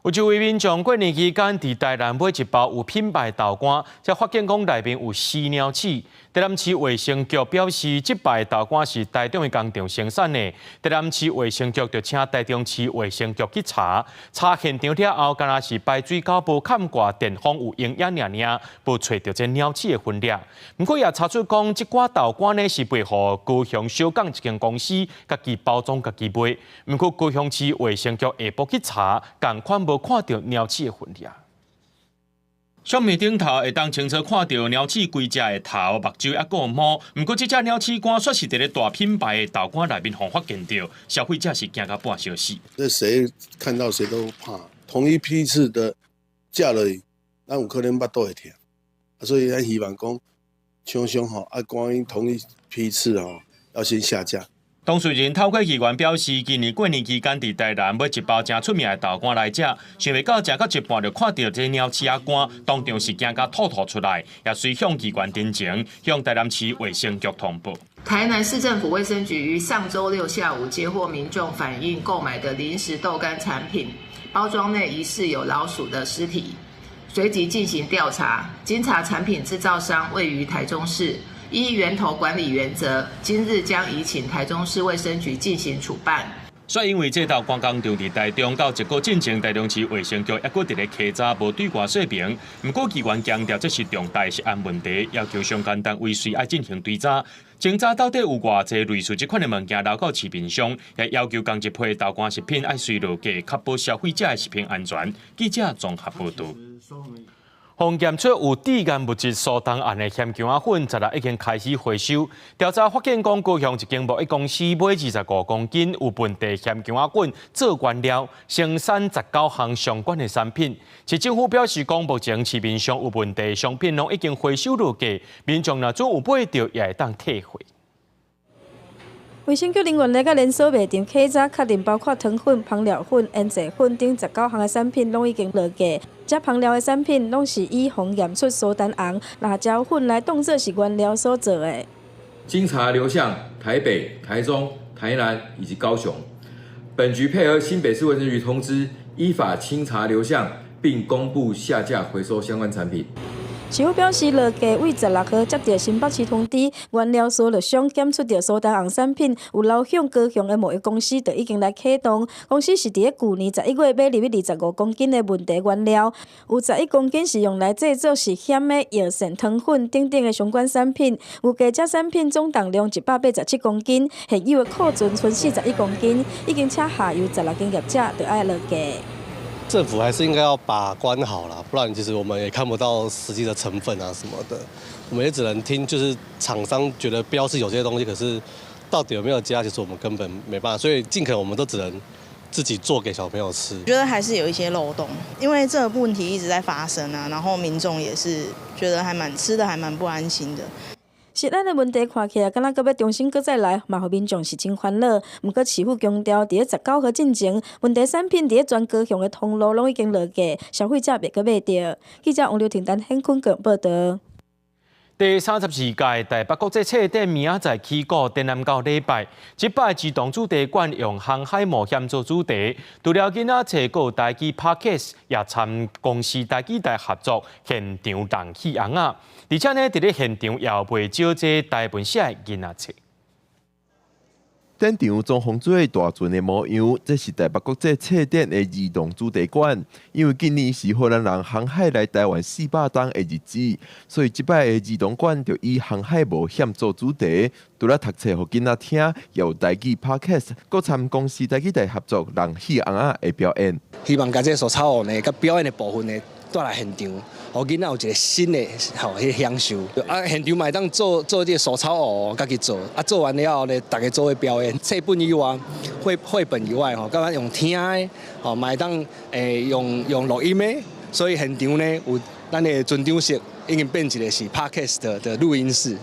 有一位民眾過年期間佇台南買一包有品牌豆乾，才發現講內面有死鳥鼠。台南市衛生局表示，這擺豆乾是台中的工廠生產的。台南市衛生局就請台中市衛生局去查，查現場了後，敢若是排水溝無崁蓋電風有營養爾爾，無揣著這鳥鼠的痕跡。毋過也查出講，這寡豆乾呢是賣予高雄小港一間公司，家己包裝、家己賣。毋過高雄市衛生局下晡去查，仝款無看著鳥鼠的痕跡。相片頂頭會當清楚看著鳥鼠規隻的頭、目睭抑閣有毛。毋過這隻鳥鼠乾煞是佇咧大品牌的豆乾內面予發現著，消費者是驚甲半小死。這誰看到誰都怕，同一批次的食落去，咱有可能腹肚會疼。所以咱希望講，廠商吼愛趕緊同一批次吼，要先下架。當事人透過議員表示，今年過年期間佇台南買一包誠出名的豆乾來食，想袂到食到一半就看著這鳥鼠仔乾，當場是驚甲吐吐出來，也隨向議員陳情，向台南市衛生局通報。台南市政府衛生局於上週六下午接獲民眾反映，購買的零食豆乾產品包裝內疑似有老鼠的屍體，隨即進行調查。經查產品製造商位於台中市。依源頭管理原則，今日將移請台中市衛生局進行處辦。煞因為這豆乾工廠佇台中到一個進前，台中市衛生局猶閣佇咧稽查，無對外說明。毋過議員強調，這是重大食安問題，要求相關單位隨愛進行追查，偵查到底有偌濟類似這款的物件流到市面上，也要求仝一批豆乾食品愛隨落架，確保消費者的食品安全。記者綜合報導。予檢出有致癌物質蘇丹紅的薟薑仔粉，十六已經開始回收。調查發現，講高雄一間貿易公司買25公斤有問題薟薑仔粉做原料，生產19項相關的產品。市政府表示，講目前市面上有問題商品攏已經回收落架，民眾若準有買著，也會當退貨。衛生局人員來佮連鎖賣場稽查，確認包括糖粉、香料粉、醃製粉等19項的產品攏已經落架。這香料的產品攏是以予驗出蘇丹紅辣椒粉來當做是原料所做的。經查流向台北、台中、台南以及高雄，本局配合新北市衛生局通知，依法清查流向，並公布下架回收相關產品。市府表示，落架為16號接著新北市通知，原料所落商檢出著蘇丹紅產品有流向高雄的貿易公司，就已經來啟動。公司是佇咧舊年11月買入去25公斤的問題原料，有11公斤是用來製作是薟的藥膳糖粉等等的相關產品。預計這產品總重量187公斤，現有的庫存賰41公斤，已經請下游16間業者著愛落架。政府還是應該要把關好啦，不然其實我們也看不到實際的成分啊什麼的，我們也只能聽，就是廠商覺得標示有這些東西，可是到底有沒有加，其實我們根本沒辦法，所以盡可能我們都只能自己做給小朋友吃。覺得還是有一些漏洞，因為這個問題一直在發生啊，然後民眾也是覺得還蠻吃的還蠻不安心的。食安的問題看起來，敢若閣欲重新閣再來，嘛予民眾是真煩惱。毋過市府強調，佇咧19號進前，問題產品佇咧全高雄的通路攏已經落架，消費者袂閣買著。記者王劉婷丹顯坤閣報導。第32屆台北國際冊展明仔載起鼓，展覽到禮拜。這擺兒童主題館用航海冒險做主題，除了囡仔冊，閣有台語 Podcast，也參公視台語台合作現場人戲尪仔。而且呢，佇咧現場也有賣少這台文寫的囡仔冊。展場裝潢做大船的模樣，這是台北國際冊展的兒童主題館。因為今年是荷蘭人航海來台灣400冬的日子，所以這擺的兒童館就以航海冒險做主題。除了讀冊予囡仔聽，也有台語 Podcast，閣參公視台語台合作人戲尪仔的表演。希望共這個手草呢，佮表演的部分呢，帶來現場，予囡仔有一個新的吼彼個享受。啊，現場嘛會當做做這個手草偶，家己做。啊，做完了後呢，逐家做伙表演。冊本以外，繪本以外吼，閣用聽的，吼嘛會當用錄音的。所以現場呢，有咱的船長室已經變一個是 Podcast 的錄音室，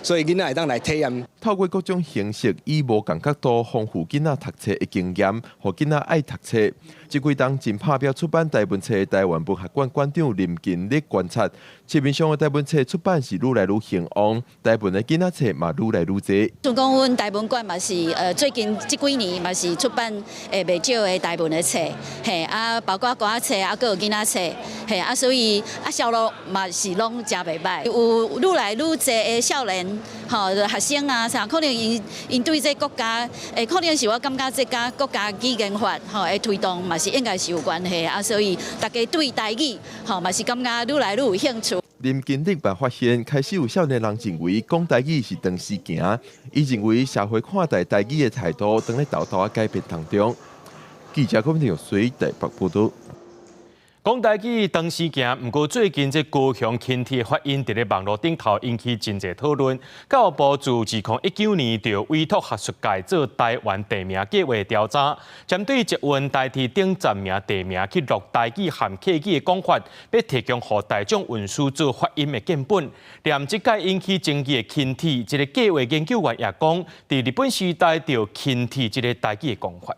所以囡仔會當來體驗。透過各種形式，以無仝角度豐富囡仔讀冊的經驗，予囡仔愛讀冊。這幾冬真拍拚出版台文冊的臺灣文學館館長林金力觀察，市面上的台文冊出版是愈來愈興旺，台文的囡仔冊嘛愈來愈濟。像講阮台文館嘛是，最近這幾年嘛是出版袂少的台文的冊，嘿啊，包括歌仔冊啊，閣有囡仔冊，嘿啊，所以啊銷路嘛是攏誠袂䆀，有愈來愈濟的少年吼學生啊啥，可能𪜶𪜶對這國家，可能是我感覺這佮國家語言法吼的推動嘛是應該是有關係啊，所以大家對台語吼嘛是感覺愈來愈有興趣。林金力嘛發現，開始有少年人認為講台語是長時行，伊認為社會看待台語的態度，正咧沓沓仔改變當中。記者郭明水台北報導。講台語長時行，毋過最近這高雄輕鐵發音佇咧網路頂頭引起真濟討論。教育部自2019年就委託學術界做台灣地名計畫調查，針對捷運台鐵等站名地名去落台語和客語的講法，欲提供予大眾運輸做發音的建本。連這屆引起爭議的輕鐵，這個計畫研究員也講，佇日本時代就輕鐵這個台語的講法。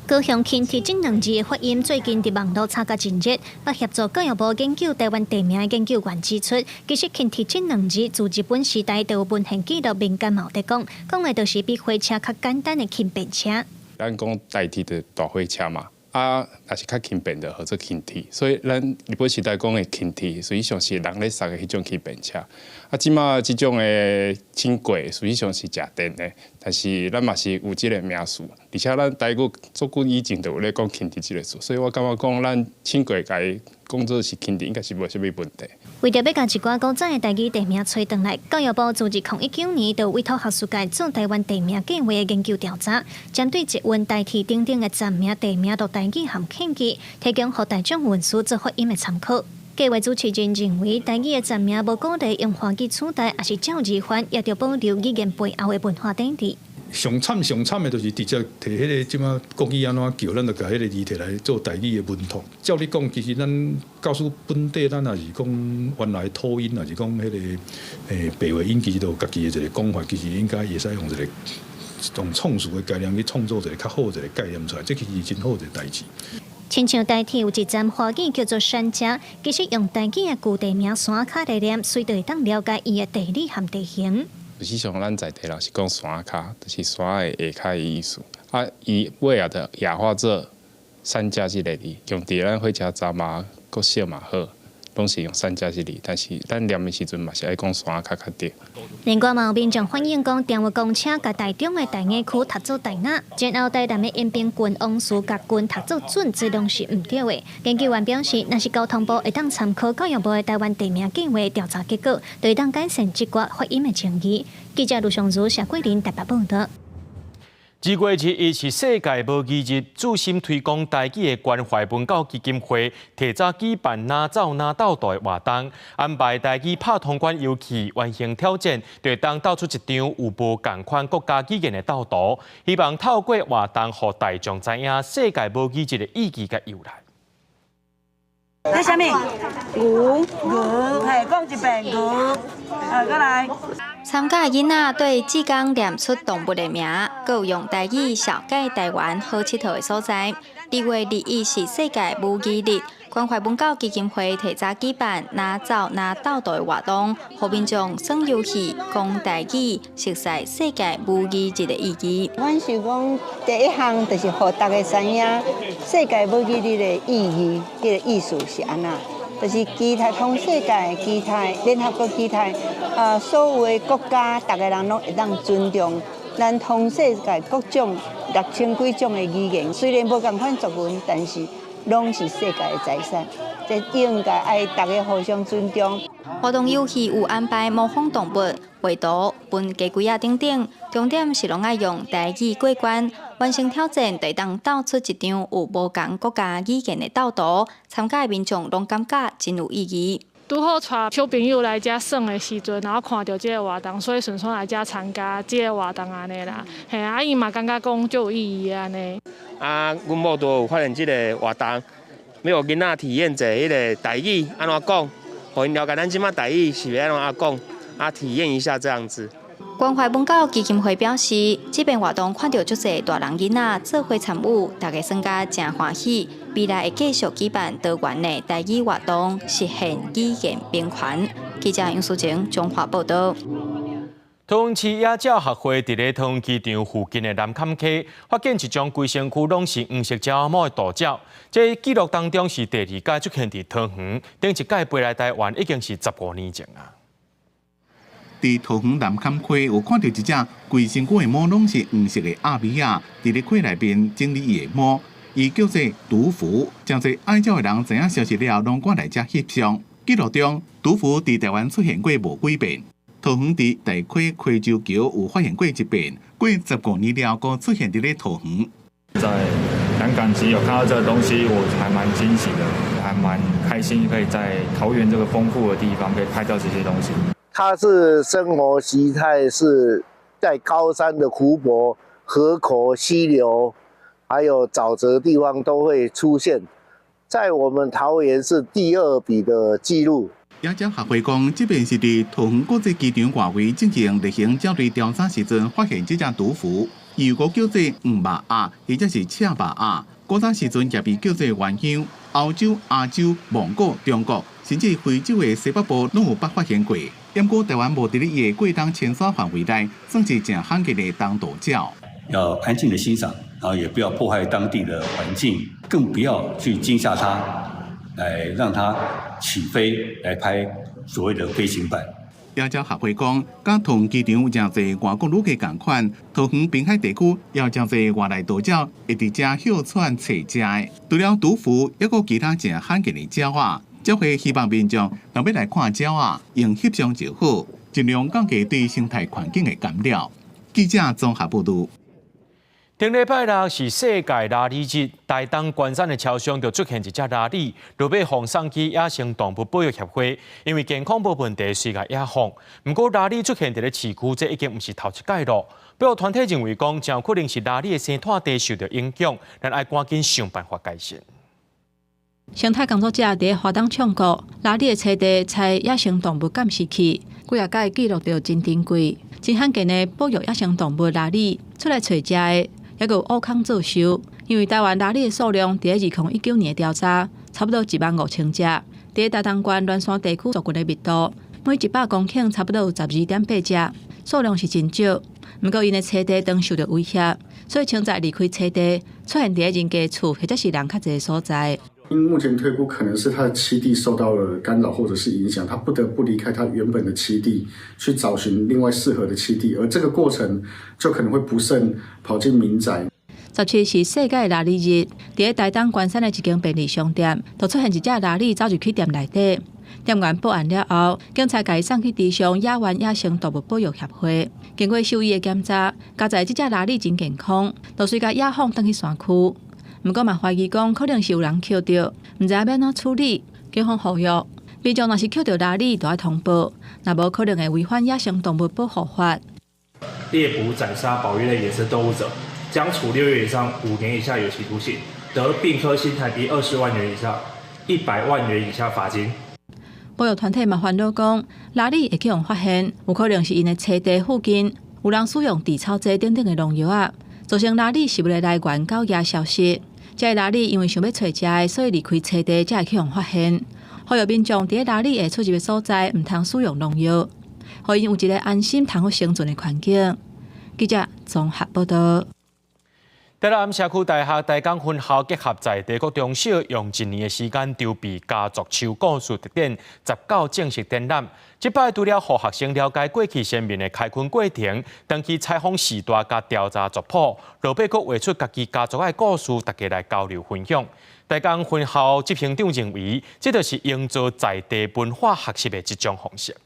高雄輕鐵這兩字的發音最近佇網路炒甲真熱，捌協助教育部研究台灣地名的研究員指出，其實輕鐵這兩字自日本時代就有文獻記錄，民間嘛有佇講，講的就是比火車較簡單的輕便車。咱講台鐵的大火車嘛，啊，若是較輕便的，號做輕鐵，所以咱日本時代講的輕鐵，實際上是人咧捒的彼種輕便車。啊，這馬這種的輕軌，實際上是食電的，但是咱嘛是有這個名詞，而且咱台語足久以前就有咧講輕鐵這個詞，所以我感覺講咱輕軌共伊講做是輕鐵，應該是無啥物問題。為著欲共一寡古早的台語地名揣轉來，教育部自2019年就委託學術界做台灣地名計畫的研究調查，針對捷運、台鐵等等的站名地名落台語和客語，提供予大眾運輸做發音的參考。計畫主持人認為，台語的站名無鼓勵用華語取代，抑是照字翻，也著保留語言背後的文化底蘊。上慘上慘的，就是直接提彼個這馬國語按怎叫，咱就共彼個字提來做台語的文託。照理講，其實咱教師本底，咱也是講原來土音，抑是講彼個白話音，其實都有家己的一個講法，其實應該會使用一個用創詞的概念去創造一個較好一個概念出來，這其實真好一個代誌。親像台鐵有一站華語叫做山家，其實用台語的舊地名山跤來念，隨就會當了解伊的地理和地形。實際上，咱在地人是講山跤，就是山的下跤的意思。啊，伊尾仔就雅化做三家這个字，用佇咱火車站嘛、國小嘛好，攏是用三家這个字。但是咱念的時陣嘛是愛講山跤較對。另外嘛有民眾反映講，電話公車共台中的大雅區讀做大雅，然後台南的延平郡王祠共郡讀做準，這攏是毋對的。研究員表示，若是交通部會當參考教育部的台灣地名計畫調查結果，就會當改善這寡發音的爭議。記者盧尚如、謝桂林台北報導。2月21是世界母語日，注心推廣台語的關懷文教基金會提早舉辦哪走哪鬥圖的活動，安排台語拍通關遊戲完成挑戰，就會當鬥出一張有無仝款國家語言的鬥圖。希望透過活動，予大眾知影世界母語日的意義佮由來。這啥物？牛牛，嘿，講一遍牛，啊，閣來。參加的囡仔對志工念出動物的名，閣有用台語紹介台灣好𨑨迌的所在。2月21是世界母語日，關懷文教基金會提早舉辦哪走哪鬥圖的活動，予民眾耍遊戲、講台語，熟悉世界母語日的意義。阮想講，第一項就是予大家知影世界母語日的意義，這個意思是按怎，就是期待通世界，期待聯合國期待，所有的國家，逐个人攏會當尊重咱通世界各種6000幾種的語言，雖然無仝款族群，但是攏是世界的財產，這應該愛逐家互相尊重。活動遊戲有安排模仿動物、畫圖、分雞胿仔等等，重點是攏愛用台語過關，完成挑戰，就會當鬥出一張有無仝國家語言的鬥圖。參加的民眾攏感覺真有意義。拄好帶小朋友來遮耍的時陣，然後看著這个活動，所以順紲來遮參加這个活動按呢啦。嘿啊，𪜶嘛感覺講足有意義按呢。啊，阮某都有發現這个活動，欲予囡仔體驗一下彼个台語按怎講，予𪜶了解咱這馬台語是欲按怎講，啊，體驗一下這樣子。關懷文教基金會表示，這遍活動看著足濟大人囡仔做伙參與，大家耍甲誠歡喜。未來會繼續舉辦多元的台語活動，實現語言平權。記者楊淑晴綜合報道。桃園市野鳥學會佇咧桃園機場附近的南崁溪，發現一種規身軀攏是黃色鳥仔毛的渡鳥。這記錄當中是第二擺出現佇桃園，頂一擺飛來台灣已經是15年前啊。佇桃園南崁溪有看著一隻規身軀的毛攏是黃色的鴨米仔，佇咧溪內面整理伊的毛，伊叫做毒蝠。誠濟愛鳥的人知影消息了後，攏趕來遮翕相。記錄中，毒蝠佇台灣出現過無幾遍。桃園佇大溪溪州橋有發現過一遍，過15年了後，閣出現佇咧桃園。在南港集有看到這個東西，我還蠻驚喜的，還蠻開心，可以在桃園這個豐富的地方可以拍到這些東西。它是生活習態是在高山的湖泊、河口、溪流，還有沼澤地方都會出現。在我們桃園是第二筆的記錄。野鳥學會講，這遍是佇桃園國際機場外圍進行例行鳥類調查時陣，發現這隻毒蝠，又閣叫做黃肉鴨，或者是赤肉鴨。古早時陣也被叫做鸳鸯。歐洲、亞洲、蒙古、中國，甚至非洲的西北部攏有捌發現過。毋過台灣無佇咧伊的過冬遷徙範圍內，算是誠罕見的冬渡鳥。要安靜的欣賞，然後也不要破壞當地的環境，更不要去驚嚇它，來讓它起飛來拍所謂的飛行板。野鳥學會講，佮桃園機場有誠濟外國旅客仝款，桃園濱海地區也有誠濟外來渡鳥會佇遮歇喘揣食的。除了毒蝠，猶閣其他誠罕見的鳥仔，鳥會希望民眾若欲來看鳥仔，用翕相就好，盡量降低對生態環境的干擾。記者綜合報導。頂禮拜六是世界鯪鯉日，台東關山的超商就出現一隻鯪鯉，落尾予送去野生動物保育協會，因為健康無問題，遂共野放。毋過鯪鯉出現佇咧市區，這已經毋是頭一擺囉。保育團體認為講，誠有可能是鯪鯉的生態地受著影響，咱愛趕緊想辦法改善。生態工作者佇花東唱歌，鯪鯉的棲地採野生動物監視器，幾仔擺記錄著真珍貴、真罕見的保育野生動物鯪鯉出來揣食的。猶閣有烏空做岫，因為台灣鯪鯉的數量，佇咧2019年的調查，差不多1萬5千隻。佇咧台東縣鸞山地區族群的密度，每100公頃差不多有12.8隻，數量是真少。毋過𪜶的棲地當受著威脅，所以選擇離開棲地，出現佇咧人家厝或者是人較濟的所在。目前推估可能是它的棲地受到了干擾或者是影響，它不得不離開它原本的棲地，去找尋另外適合的棲地，而這個過程就可能會不慎跑進民宅。17是世界鯪鯉日，佇咧台東關山的一間便利商店，就出現一隻鯪鯉走入去店內底。店員報案了後，警察共伊送去池上野灣野生動物保育協會。經過獸醫的檢查，交代這隻鯪鯉真健康，就隨共野放轉去山區。毋過嘛懷疑講，可能是有人抾著，毋知影欲按怎處理。警方呼籲民眾若是抾著鯪鯉，就愛通報，若無可能會違反野生動物保護法。獵捕、宰殺保育類野生動物者，將處6月以上5年以下有期徒刑，得併科新台幣20萬元以上100萬元以下罰金。保育團體嘛煩惱講，鯪鯉會去予發現，有可能是𪜶的棲地附近有人使用除草劑等等的農藥仔，造成鯪鯉食物的來源狗夜消失。這个鯪鯉因為想欲揣食的，所以離開棲地才會去予發現。呼籲民眾佇咧鯪鯉會出入的所在，毋通使用農藥，予𪜶有一個安心通好生存的環境。記者綜合報導。台南社區大學台江分校結合在地國中小，用一年的時間籌備家族樹故事特展19正式展覽。這擺除了予學生了解過去先民的開墾過程，長期採訪時代佮調查族譜，落尾閣畫出家己家族的故事，大家來交流分享。台江分校執行長認為，這就是營造在地文化學習的一種方式。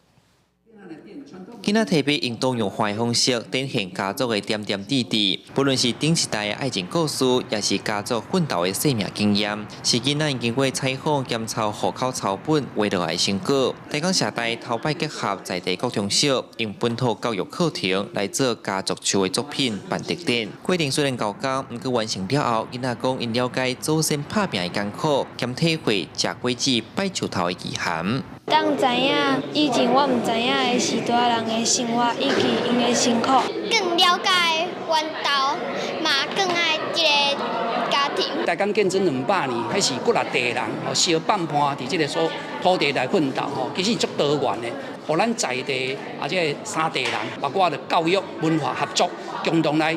囡仔提筆用多樣化的方式展現家族的點點滴滴，不論是頂一代的愛情故事，抑是家族奮鬥的生命經驗，是囡仔經過採訪檢查戶口抄本畫落來的成果。台江社大頭擺結合在地國中小，用本土教育課程來做家族樹的作品辦特展。過程雖然猴工，毋過完成了後，囡仔講𪜶了解祖先拍拚的艱苦，兼體會食果子拜樹頭的意涵。當知影以前我毋知影的時代人的生活以及𪜶的辛苦，更了解阮兜，嘛更愛這个家庭。台港建鎮200年，彼是幾若代人吼相放伴佇這个所土地來奮鬥吼，其實足多元的，予咱在地啊這个三地人，包括著教育、文化合作，共同來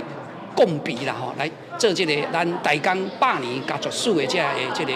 共備啦吼，來做這个咱台港百年家族史的這个這个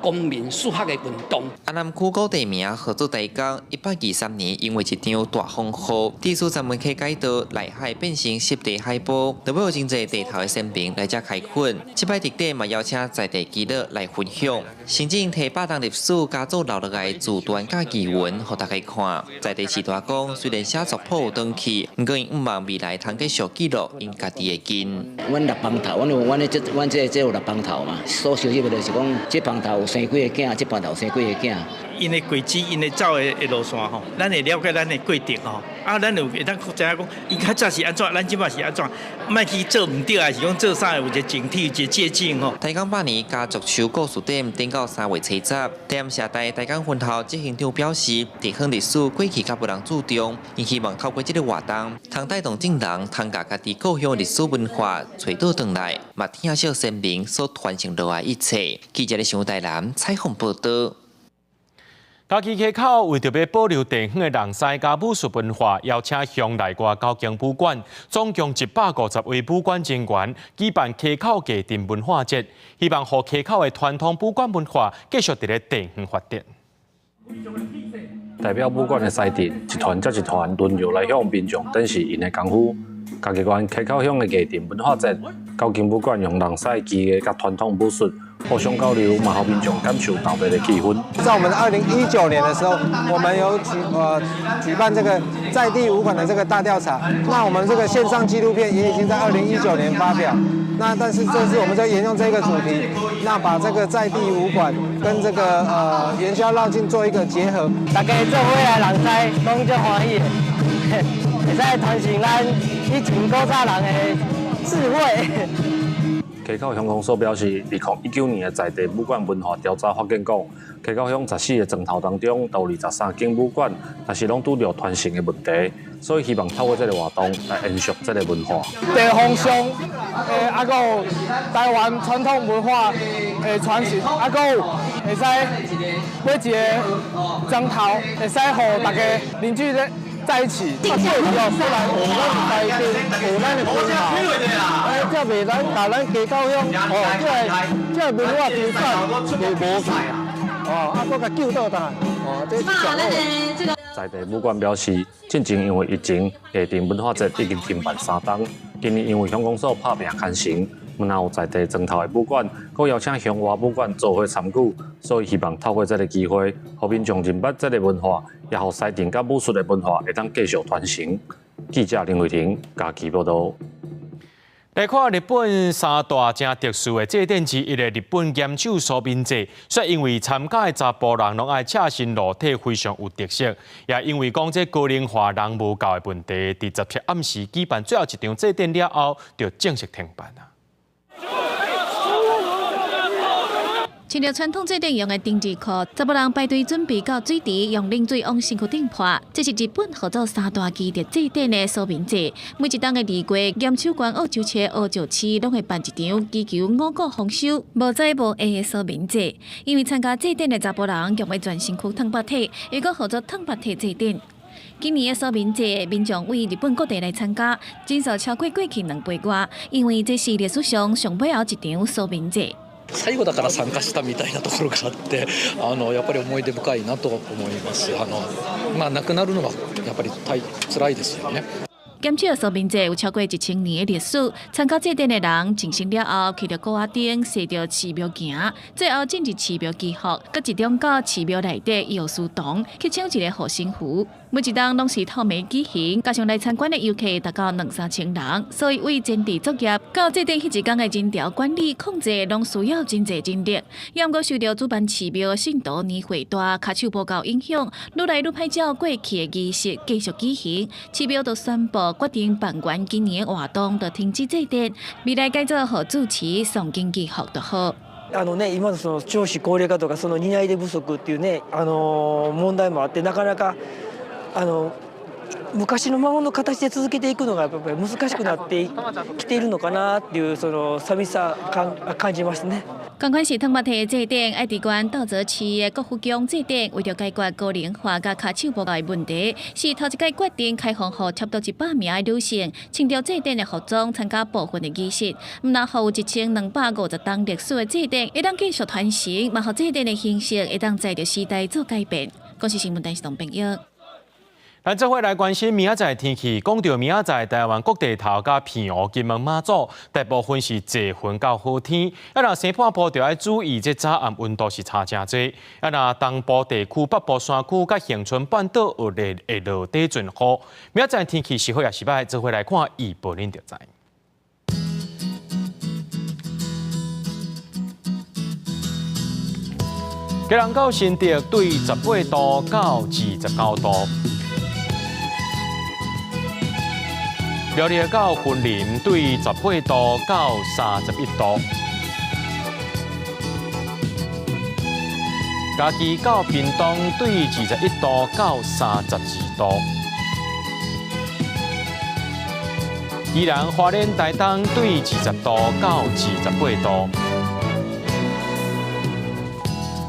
公民史學的運動。阿南區古地名號做台港，123年因為一場大風雨，地處三門溪改道內海變成濕地海埔，就有真濟地頭的先民來遮開墾。這擺特地嘛邀請在地耆老來分享，甚至提百冬歷史家族留落來字段佮儀文，予大家看。在地序大講，雖然寫族譜有斷去，毋過𪜶向望未來通繼續記錄𪜶家己的根。阮六枋頭，阮有阮這阮這這有六枋頭嘛，所收集的就是講，這枋頭有生幾個囝，這枋頭有生幾個囝。𪜶的軌跡，𪜶的走的路線吼，咱會了解咱的過程吼。啊，咱有會當知影講，𪜶較早是按怎，咱這擺是按怎，莫去做毋對，還是講做啥有一個警惕，一個借鏡吼。台港百年家族樹故事展展到3月初10，台南社大台港分校執行長表示，地方歷史過去較無人注重，𪜶希望透過這个活動，通帶動眾人，通共家己故鄉歷史文化揣倒轉來，嘛疼惜先民所傳承落來一切。記者的新台南採訪報導。嘉義溪口為著欲保留地方的人狮佮武術文化，邀請鄉內外九間武館，總共150位武館人員，舉辦溪口藝陣文化節，希望予溪口的傳統武館文化繼續佇咧地方發展。代表武館的獅陣，一團接一團輪流來向民眾展示𪜶的功夫。嘉義縣溪口鄉的藝陣文化節，九間武館用人獅技藝佮傳統武術互相交流，嘛予民眾感受特別的氣氛。在我們2019年的時候，我們有舉辦這個在地武館的這個大調查。那我們這個線上紀錄片也已經在2019年發表。那但是這次我們就沿用這個主題，那把這個在地武館跟這個元宵繞境做一個結合。大家做伙來人獅，攏足歡喜的，會使傳承咱以前古早人的智慧。溪口鄉公所表示，2019年的在地武館文化調查發現講，溪口鄉14個莊頭當中，都有23間武館，但是攏拄著傳承的問題，所以希望透過這个活動來延續這个文化。地方上，啊，閣有台灣傳統文化的傳承，啊，閣有會使每一個莊頭會使予大家凝聚在一起。啊，最主要過來學咱台邊，學咱的文化，哎，才袂咱共咱溪口鄉哦，這个文化遺產袂無去，哦，啊，閣共救倒轉來，哦，這是上好。在地武館表示，進前因為疫情，藝陣文化節已經停辦3冬。今年因為鄉公所拍拚牽成，毋但有在地莊頭的武館，閣邀請鄉外武館做伙參與，所以希望透過這个機會，予民眾認捌這个文化，也予獅陣佮武術的文化會當繼續傳承。記者林慧婷嘉義報導。來看日本三大誠特殊的祭典之一的日本岩手蘇民祭，煞因為參加的查埔人攏愛赤身露體，非常有特色。也因為講這高齡化人無夠的問題，佇17暗時舉辦最後一場祭典了後，就正式停辦啊。穿著傳統祭典用的丁字褲，查埔人排隊準備到水池，用冷水往身軀頂潑。這是日本號做三大奇特祭典的蘇民祭。每一冬的2月，岩手縣奧州市奧石市攏會辦一場祈求五穀豐收、無災無厄的蘇民祭。因為參加祭典的查埔人用欲全身軀燙白體，又閣號做燙白體祭典。今年的蘇民祭，民眾對日本各地來參加，人數超過過去2倍外。因為這是歷史上上尾後一場蘇民祭。最後だから參加したみたいなところがあって、やっぱり思い出深いなと思います。まあ亡くなるのはやっぱり大辛いですよね。岩手蘇民祭有超過1000年的歷史，參加祭典的人淨身了後，騎著鼓仔頂，踅著寺廟行，最後進入寺廟祈福，閣集中到寺廟內底藥師堂去搶一个護身符。每一冬攏是透暝舉行，加上來參觀的遊客達到兩三千人，所以為前置作業到祭典彼一工的人潮管理控制，攏需要真濟人力。也毋過受著主辦寺廟信徒年歲大、跤手無夠影響，愈來愈歹照過去的儀式繼續舉行。寺廟就宣布決定辦完今年的活動，就停止祭典，未來改做予住持誦經祈福就好。あのね、今のその少子高齢化とかその擔い手不足っていうね、問題もあって、なかなか昔のままの形で続けていくのがやっぱり難しくなってきているのかなっていうその寂しさ感じますね。仝款是湯馬提的祭典，愛知縣道泽市的國父宮祭典，為著解決高齡化佮跤手無夠的問題，是頭一擺決定開放予差不多100名的女性，穿著祭典的服裝參加部分的儀式。毋但予有1250冬歷史的祭典會當繼續傳承，嘛予祭典的形式會當隨著時代做改變。公視新聞電視董朋友。咱這回來關心明仔載天氣，講著明仔載台灣各地頭佮澎湖、金門、馬祖，大部分是濟雲到好天。啊，若生半晡就愛注意，這早暗溫度是差誠濟。啊，若東部地區、北部山區佮恆春半島有會會落短陣雨。明仔載天氣是好抑是䆀？做伙來看預報，恁就知。基隆到新竹對18度到29度。苗栗到雲林對18度到31度，嘉義到屏東對21度到32度，宜蘭花蓮台東對20度到28度，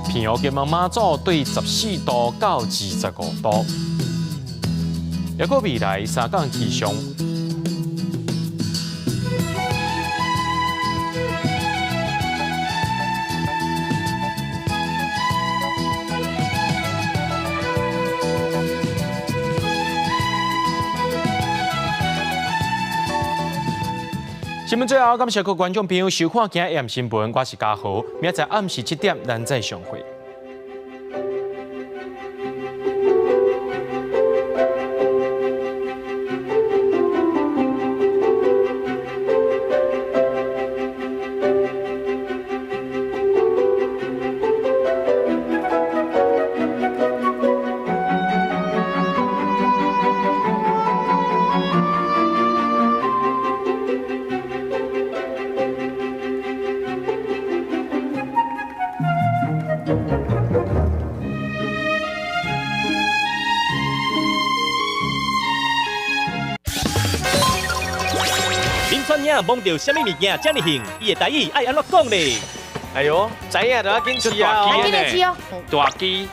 澎湖金門馬祖對14度到25度，抑閣未來三工氣象。新聞最後，感謝各位觀眾朋友收看今日的新聞，我是嘉豪，明仔載暗時7點，咱再相會。摸著啥物物件遮爾興？伊的台語愛按怎講咧？哎喲，知影就要緊飼啊！緊來飼哦！大支。